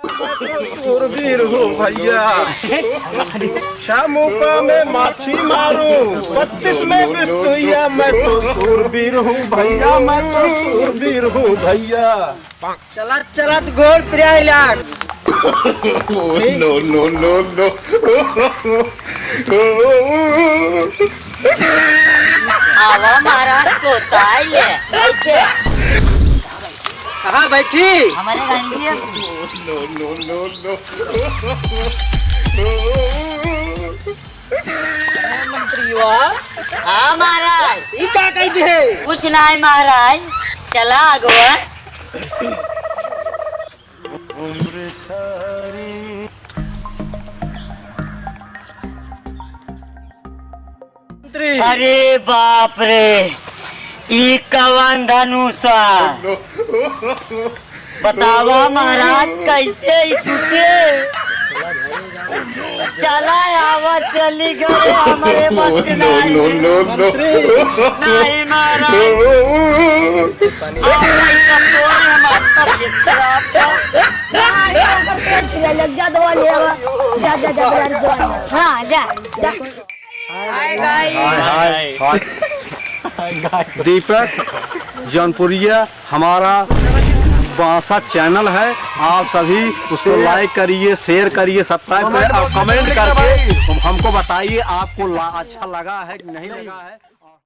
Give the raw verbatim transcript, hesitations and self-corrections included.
मैं तो सूरवीर हूँ भैया, छह मौका में माछी मारूं, बत्तीस में बिस्तुइया। मैं तो सूरवीर हूँ भैया, मैं तो सूरवीर हूँ भैया। चलत चलत गोड़ पिराई लाग। No, no, no, no। आवा महाराज, सोता ही है। बैठे। कहाँ बैठी? हमारे गाड़ी है। No, no, no, no। अरे मंत्री बा। हाँ महाराज। ई का कह दे? कुछ नाहीं महाराज, चला आगवा। मंत्री। अरे बाप रे, ई कवन धनुष है? बतावा महाराज, कैसे ई टूटे? चला आवा, चली गए, हमरे बस के नाहीं। No, no, no। नाहीं महाराज। आप ऐसा तोड़े, हम आपका मित्र आपका। जा, जा, जा, जा, जा। हाँ, जा, जा। हाय, हाय। दीपक जौनपुरिया हमारा बासा चैनल है, आप सभी उसको like करिए, share करिए, subscribe करें और comment करके हमको बताइए आपको ला-, अच्छा लगा है कि नहीं लगा है।